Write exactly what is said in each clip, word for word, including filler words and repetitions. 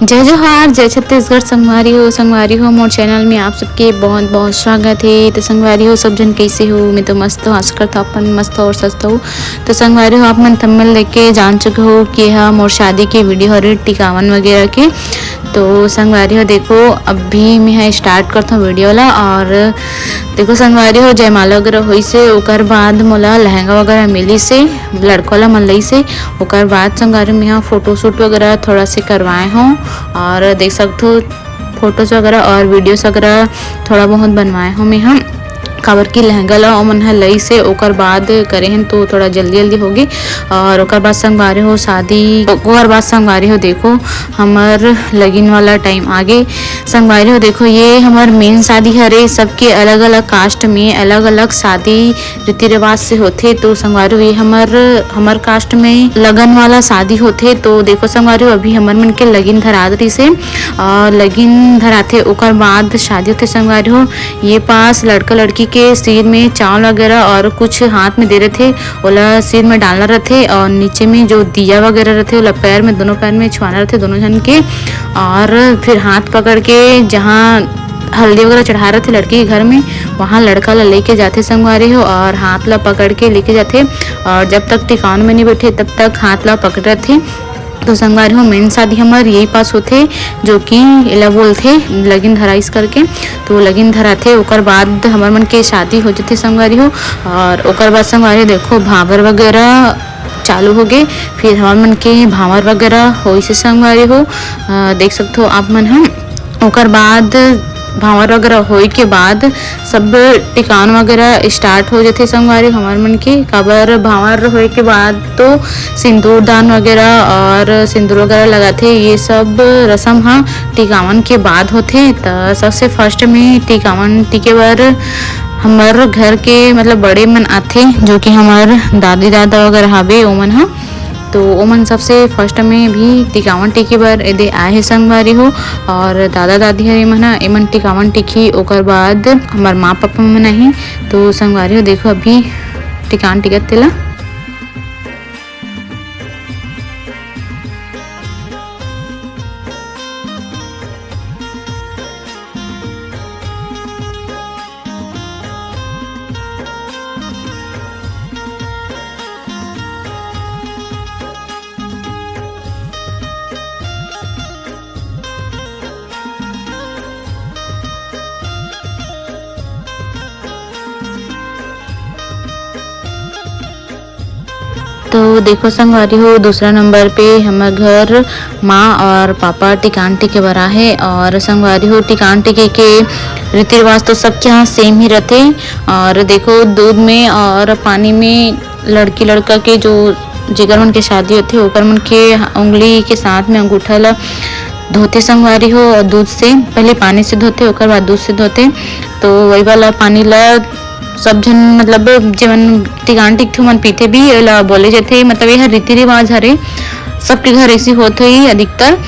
जय जोहार, जय छत्तीसगढ़। संगवारी हो, संगवारी हो, मोर चैनल में आप सबके बहुत बहुत स्वागत है। तो संगवारी हो, सब जन कैसे हो? मैं तो मस्त हूँ, आशा करता हूँ अपन मस्त हो और स्वस्थ हो। तो संगवारी हो, आप मन थंबनेल देख के जान चुके हो कि यह मोर शादी के वीडियो हरे, टिकावन वगैरह के। तो संगवारी हो, देखो, अभी मैं स्टार्ट करता हूँ वीडियो ला। और देखो संगवारी हो, जयमाला वगैरह होइसे, ओकर बाद मोला लहंगा वगैरह मिलिसे, लड़का ला मन लइसे। ओकर बाद संगवारी हो, मैं फोटोशूट वगैरह थोड़ा से करवाए हूँ। और देख सकते हो, फोटोज वगैरह और वीडियोस वगैरह थोड़ा बहुत बनवाए हूँ मैं हम, काबर कि लहंगा ला ओमन ह लइसे, ओकर बाद करे हन तो थोड़ा जल्दी जल्दी होगे। और ओकर बाद संगवारी हो शादी, ओकर बाद संगवारी हो, देखो, हमर लगिन वाला टाइम आगे। संगवारी हो, देखो, ये हमर मेन शादी हरे। सबके अलग अलग कास्ट में अलग अलग शादी रीति रिवाज से होथे। तो संगवारी हो, ये हमर हमर कास्ट में लगन वाला शादी होथे। तो देखो संगवारी हो, अभी हमर मन के लगिन धरात रहिसे और लगिन धराथे, ओकर बाद शादी होथे संगवारी हो। ये पास लड़का लड़की के सिर में चावल वगैरह और कुछ हाथ में दे रथे, ओला सिर में डालना रथे। और नीचे में जो दिया वगैरह रथे, ओला पैर में, दोनों पैर में छुआना रथे दोनों झन के। और फिर हाथ पकड़ के जहाँ हल्दी वगैरह चढ़ा रथे लड़की के घर में, वहाँ लड़का ला लेके जाथे संगवारी हो, और हाथ ला पकड़ के लेके जाथे। और जब तक टिकावन में नहीं बैठे, तब तक हाथ ला पकड़ रथे। तो संगवारी हो, मेन शादी हमर यही पास होथे, जो कि एला बोलथे लगिन धराइस करके। तो लगिन धराथे, ओकर बाद हमर मन के शादी हो जथे संगवारी हो। और ओकर बाद संगवारी हो, देखो, भांवर वगैरह चालू हो गए, फिर हमर मन के भांवर वगैरह होइसे संगवारी हो। अ, देख सकते हो आप मन ह। ओकर बाद भांवर वगैरह होए के बाद सब टिकावन वगैरह स्टार्ट हो जथे संगवारी हमर मन के, काबर भांवर होए के बाद तो सिंदूर दान वगैरह और सिंदूर वगैरह लगाथे। ये सब रसम ह टिकावन के बाद होथे। त सबसे फर्स्ट में टिकावन टिके बर हमर घर के, मतलब, बड़े मन आथे, जो कि हमर दादी दादा वगैरह हवे, ओमन ह। तो ओमन सबसे फर्स्ट में भी टिकावन टिके बर एदे आए हे संगवारी हो। और दादा दादी हर एमन ह, एमन टिकावन टिकही, ओकर बाद हमर माँ पापा मन आही। तो संगवारी हो, देखो, अभी टिकावन टिकत तेला। तो देखो संगवारी हो, दूसरा नंबर पे हमर घर माँ और पापा टिकावन टिके बर आहे। और संगवारी हो, टिकावन टिके के रीति रिवाज तो सबके यहाँ सेम ही रथे। और देखो, दूध में और पानी में लड़की लड़का के जो, जेकर मन के शादी होथे, ओकर मन के उंगली के साथ में अंगूठा ला धोथे संगवारी हो, और दूध से, पहले पानी से धोथे, ओकर बाद दूध से धोथे। तो वही वाला पानी ला सब झन, मतलब, जेमन टिकावन टिकथे, ओमन पीथे भी, एला बोले जाथे, मतलब, ये हर रीति रिवाज हरे, सबके घर ऐसी होत होही अधिकतर।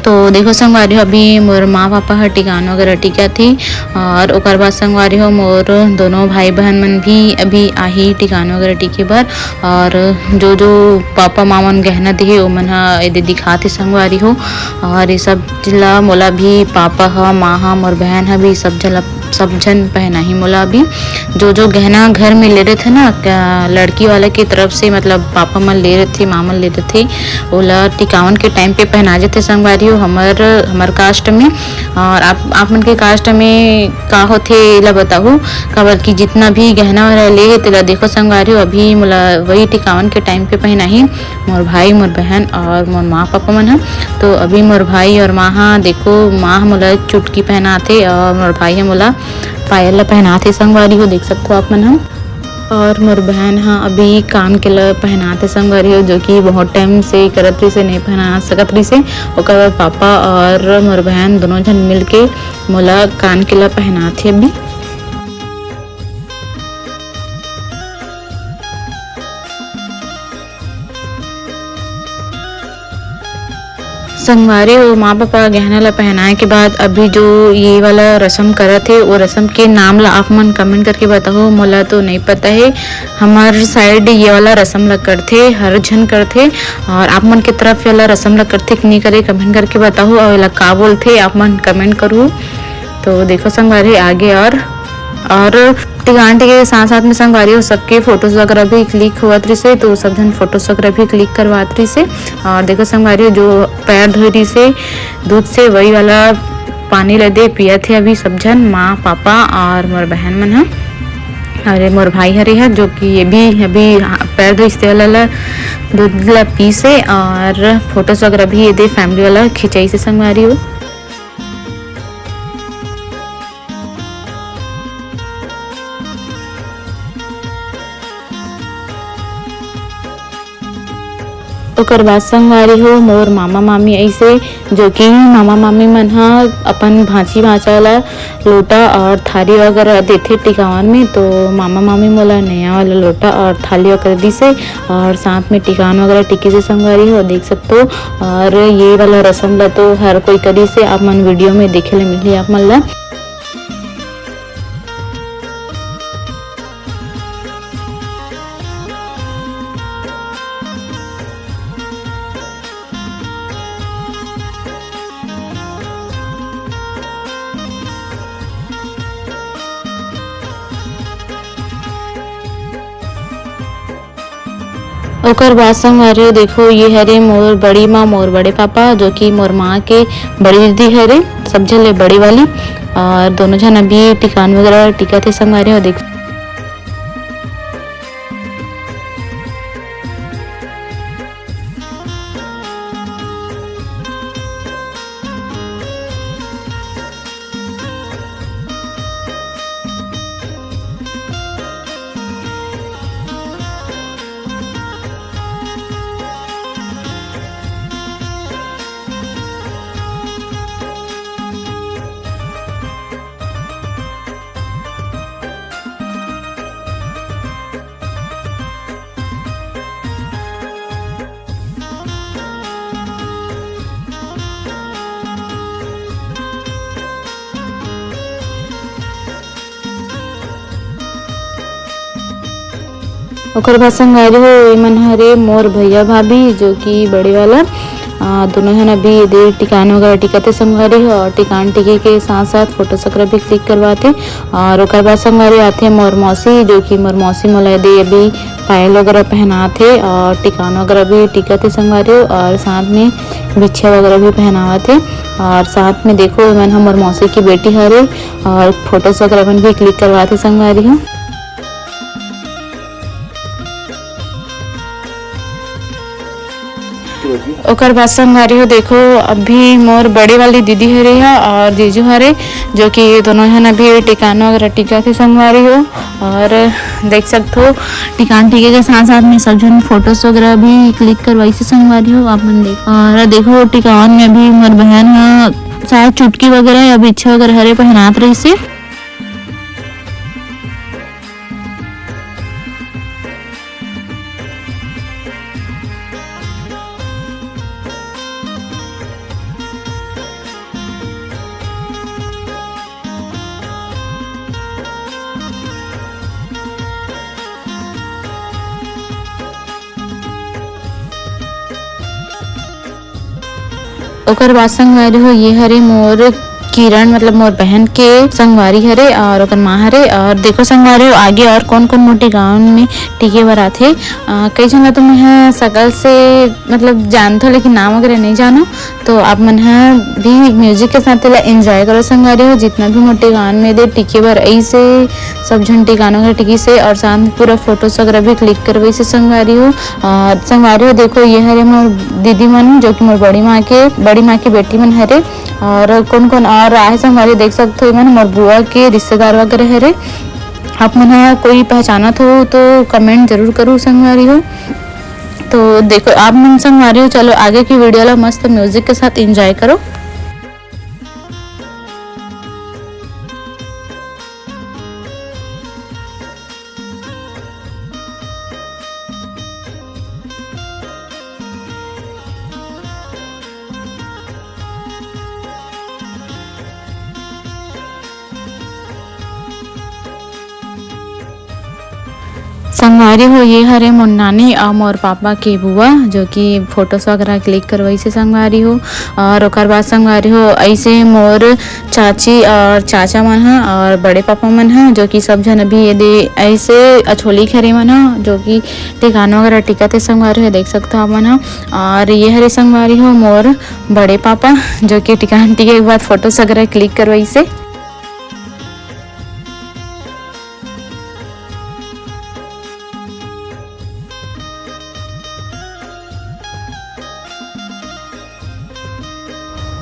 तो देखो संगवारी हो, अभी मोर माँ पापा ह टिकावन वगैरह टिकत हे, और ओकर बाद संगवारी हो, मोर दोनों भाई बहन मन भी अभी आही टिकावन वगैरह टिके बर। और जो जो पापा माँ मन गहना दिहे, ओमन ह एदे दिखात हे संगवारी हो। और ये सब ला मोला भी पापा ह, माँ ह, मोर बहन ह भी सब झन ला, सब झन पहनाही मोला अभी। जो जो गहना घर में ले रथे ना, क-, लड़की वाला की तरफ से, मतलब, पापा मन ले रथे, माँ मन ले रथे, ओला टिकावन के टाइम पे पहना जथे संगवारी हो। हमर, हमर कास्ट में। और आप, आप मन के कास्ट में का होथे, एला बताहू, काबर कि जितना भी गहना वगैरह ले हे, तेला देखो संगवारी हो, अभी मोला वही टिकावन के टाइम पे पहनाही मोर भाई, मोर बहन और मोर माँ पापा मन ह। तो अभी मोर भाई और माँ ह, देखो, माँ ह मोला चुटकी पहनाथे और मोर भाई ह मोला पायल ला पहनाथे संगवारी हो, देख सकथो आप मन ह। और मोर बहन ह अभी कान के ला पहनाथे संगवारी हो, जो कि बहुत टाइम से करत रहिसे, नहीं पहना सकत रहिसे। ओकर बाद पापा और मोर बहन दोनों झन मिलके मोला कान के ला पहनाथे अभी। संगवारी हो, माँ पापा गहना ला पहनाए के बाद अभी जो ये वाला रसम करत हे, वो रसम के नाम ला आप मन कमेंट करके बताओ, मोला तो नहीं पता है। हमर साइड ये वाला रसम ला करथे, हर झन करथे। और आप मन के तरफ ये वाला रसम ला करथे कि नहीं करे, कमेंट करके बताओ। और एला का बोलथे, आप मन कमेंट करू। तो देखो संगवारी आगे और, और टिकान टिके के साथ साथ में संगवारी हो सबके फोटोज वगैरह भी क्लिक होवत रहिसे, तो सब झन फोटोज वगैरह भी क्लिक करवात रहिसे। और देखो संगवारी हो जो पैर धोए रहिसे दूध से, वही वाला पानी ला दे पियत हे अभी सब झन, माँ पापा और मोर बहन मन ह। और ये मोर भाई हरे ह, जो कि ये भी अभी पैर धोइस ते वाला ला दूध ला पीसे। और फोटोज वगैरह भी ये दे फैमिली वाला खिंचाइसे संगवारी हो। ओकर बाद संगवारी हो मोर मामा मामी अइसे, जो कि मामा मामी मन ह अपन भांची भांचा ला लोटा और थारी वगैरह देथे टिकावन में, तो मामा मामी मोला नया वाला लोटा और थाली वगैरह दिसे और साथ में टिकावन वगैरह टिकिसे संगवारी हो, देख सकथो। और ये वाला रसम ला तो हर कोई करिसे, आप मन वीडियो में देखे ले मिलही आप मन ला। ओकर बाद संगवारी हो, देखो, ये हरे मोर बड़ी माँ, मोर बड़े पापा, जो कि मोर माँ के बड़ी दीदी हरे, सब झन ले बड़ी वाली। और दोनों झन अभी टिकान वगैरह टिकत हे संगवारी हो, देख। ओकर बाद संगवारी हो, एमन हरे मोर भैया भाभी, जो कि बड़े वाला, आ, दोनों झन अभी एदे टिकान वगैरह टिकत हे संगवारी हो, और टिकान टिके के साथ साथ फोटो वगैरह भी क्लिक करवाथे। और ओकर बाद संगवारी आथे मोर मौसी, जो कि मोर मौसी मोला एदे अभी पायल वगैरह पहनात हे और टिकान वगैरह भी टिकत हे संगवारी हो, और साथ में बिछिया वगैरह भी पहनावत हे। और साथ में देखो, एमन ह मोर मौसी की बेटी हरे और फोटोज वगैरह मन भी क्लिक करवात हे संगवारी हो। ओकर बाद संगवारी हो, देखो, अभी मोर बड़े वाली दीदी हरे ह और जीजू हरे, जो कि ये दोनों झन अभी टिकान वगैरह टिकत हे संगवारी हो। और देख सकथो, टिकान टिके के साथ साथ में सब झन फोटोज वगैरह भी क्लिक करवाइसे संगवारी हो, आप मन देख। और देखो, टिकान में अभी मोर बहन ह शायद चुटकी वगैरह या बिछिया वगैरह हरे पहनात रहिसे। ओकर बाद संगवारी हो, ये हरे मोर किरण मतलब मोर बहन के संगवारी हरे और ओकर माँ हरे। और देखो संगवारी हो, आगे और कौन कौन मोर टिकावन में टिके बर आथे। अ, कई झन ला तो मैं ह सकल से मतलब जानथो, लेकिन नाम वगैरह नहीं जानो। तो आप मन ह भी म्यूजिक के साथ एला एंजॉय करो संगवारी हो। जितना भी मोर टिकावन में दे टिके बर अइसे, सब झन टिकावन वगैरह टिकिस हे और साथ में पूरा फोटोज वगैरह भी क्लिक करवाइस हे संगवारी हो। और संगवारी हो देखो, ये हरे मोर दीदी मन, जो कि मोर बड़ी माँ के, बड़ी माँ के बेटी मन हरे। और कौन कौन और आए संगवारी, देख सकते हो, ये मन मोर बुआ के रिश्तेदार वगैरह हरे। आप मन ह कोई पहचानत हो तो कमेंट जरूर करो संगवारी हो। तो देखो, आप मन संगवारी हो, चलो आगे की वीडियो ला मस्त म्यूजिक के साथ एंजॉय करो। संगवारी हो, ये हरे मोर नानी अउ मोर पापा के बुआ, जो कि फोटोज वगैरह क्लिक करवाइस हे संगवारी हो। और ओकर बाद संगवारी हो, ऐसे मोर चाची और चाचा मन ह और बड़े पापा मन ह, जो कि सब झन अभी ये दे ऐसे अछोली के हरे मन ह, जो कि टिकावन वगैरह टिकत हे संगवारी हो, देख सकत हो आप मन ह। और ये हरे संगवारी हो मोर बड़े पापा, जो कि टिकावन टिके के बाद फोटोज वगैरह क्लिक करवाइस हे।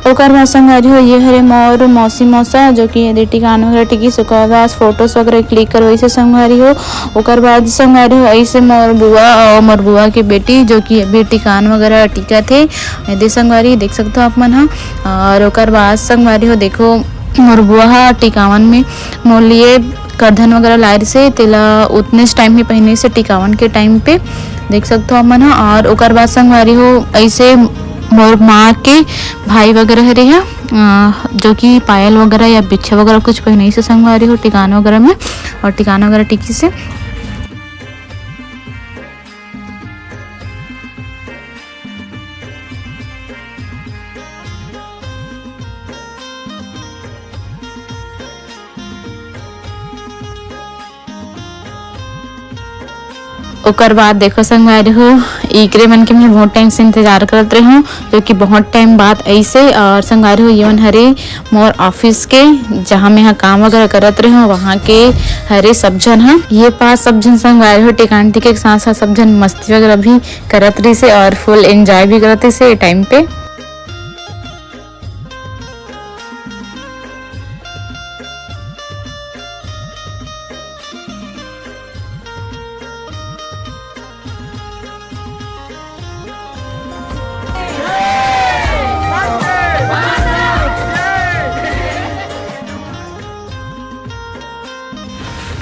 ओकर बाद संगवारी हो, ये हरे मोर मौसी मौसा, जो कि ये दे टिकावन वगैरह टिकिस, ओकर बाद फोटोज वगैरह क्लिक करवाइस हे संगवारी हो। ओकर बाद संगवारी हो, ऐसे मोर बुआ और मोर बुआ के बेटी, जो कि अभी टिकावन वगैरह टिकत हे, ये दे संगवारी देख सकते हो आप मन ह। और ओकर बाद संगवारी हो, देखो मोर बुआ ह टिकावन में मोर लिए करधन वगैरह लाए रहिसे, तेला उतने टाइम में पहिने से टिकावन के टाइम पे देख सकते हो आप मन ह। और ओकर बाद संगवारी हो, ऐसे मोर माँ के भाई वगैरह हरे ह, अ, जो कि पायल वगैरह या बिच्छा वगैरह कुछ पहिने से संगवारी हो टिकावन वगैरह में, और टिकावन वगैरह टिकिस हे। ओकर बाद देखो संगवारी हो, इकरे मन के मैं बहुत टाइम से इंतजार करत रहे हूँ, जो कि बहुत टाइम बाद ऐसे। और संगवारी हो, ये मन हरे मोर ऑफिस के, जहाँ मैं ह काम वगैरह करत रहे हूँ, वहाँ के हरे सब झन ह। ये पास सब झन संगवारी हो टिकावन टिके के साथ साथ सब झन मस्ती वगैरह भी करत रहिसे और फुल एंजॉय भी करत रहिसे ये टाइम पे।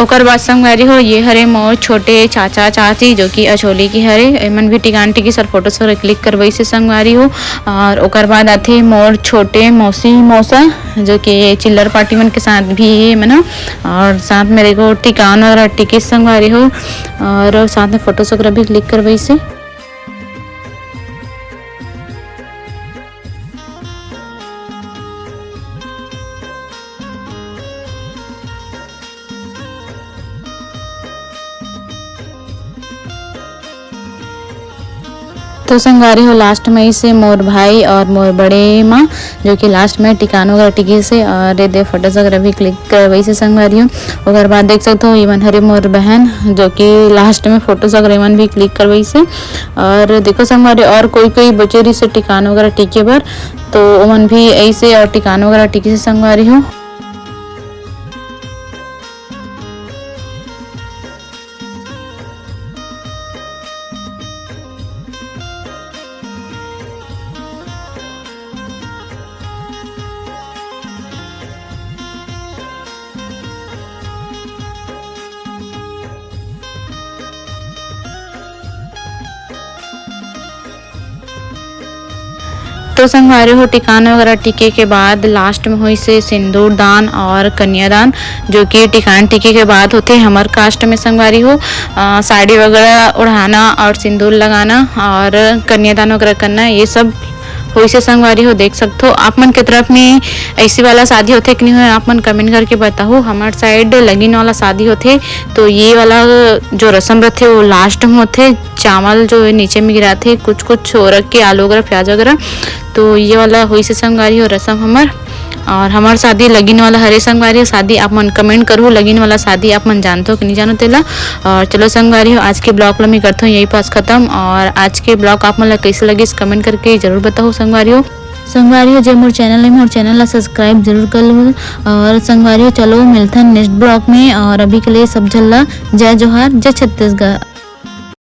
ओकर बाद संगवारी हो, ये हरे मोर छोटे चाचा चाची, जो कि अछोली के हरे, एमन भी टिकावन टिकिस और फोटो सोटो क्लिक करवाइस हे संगवारी हो। और ओकर बाद आथे मोर छोटे मौसी मौसा, जो कि ये चिल्लर पार्टी मन के साथ भी हे मन ह। और साथ में देखो टिकावन और टिकिस संगवारी हो, और साथ में फोटो वगैरह भी क्लिक करवाइस हे। तो संगवारी हो, लास्ट में इसे मोर भाई और मोर बड़े माँ, जो कि लास्ट में टिकावन वगैरह टिकिस हे और ये दे फोटोज वगैरह भी क्लिक करवाइस हे संगवारी हो। ओकर बाद देख सकते हो, इमन हरे मोर बहन, जो कि लास्ट में फोटोज वगैरह इमन भी क्लिक करवाइस हे। और देखो संगवारी, और कोई कोई बचे रहिसे टिकावन वगैरह टिके बर, तो ओमन भी ऐसे और टिकावन वगैरह टिकिस हे संगवारी हो। तो संगवारी हो, टिकावन वगैरह टिके के बाद लास्ट में होइस हे सिंदूर दान और कन्यादान, जो कि टिकावन टिके के बाद होथे हमर कास्ट में संगवारी हो। अ, साड़ी वगैरह ओढ़ाना और सिंदूर लगाना और कन्यादान वगैरह करना, ये सब वैसे संगवारी हो देख सकथो, आप मन के तरफ में ऐसे वाला शादी होथे कि नहीं होय, आप मन कमेंट करके बताहू। हमार साइड लगिन वाला शादी होथे, तो ये वाला जो रसम रथे वो लास्ट में होथे। चावल जो नीचे में गिराथे, कुछ कुछ छोरक के आलू वगैरह, प्याज वगैरह, तो ये वाला होइसे संगवारी हो रसम हमर। और हमार शादी लगिन वाला हरे संगवारी हो। शादी आप मन कमेंट करहू, लगिन वाला शादी आप मन जानथो कि नहीं जानो तेला। और चलो संगवारी हो, आज के ब्लॉग ला मैं करथो यही पास खत्म। और आज के ब्लॉग आप मन ला कैसे लगिस कमेंट करके जरूर बताहू संगवारी हो। संगवारी हो, जे मोर चैनल है, मोर चैनल ला सब्सक्राइब जरूर कर लो। और संगवारी हो, चलो मिलथन नेक्स्ट ब्लॉग में। और अभी के लिए सब झन ला जय जोहार, जय छत्तीसगढ़।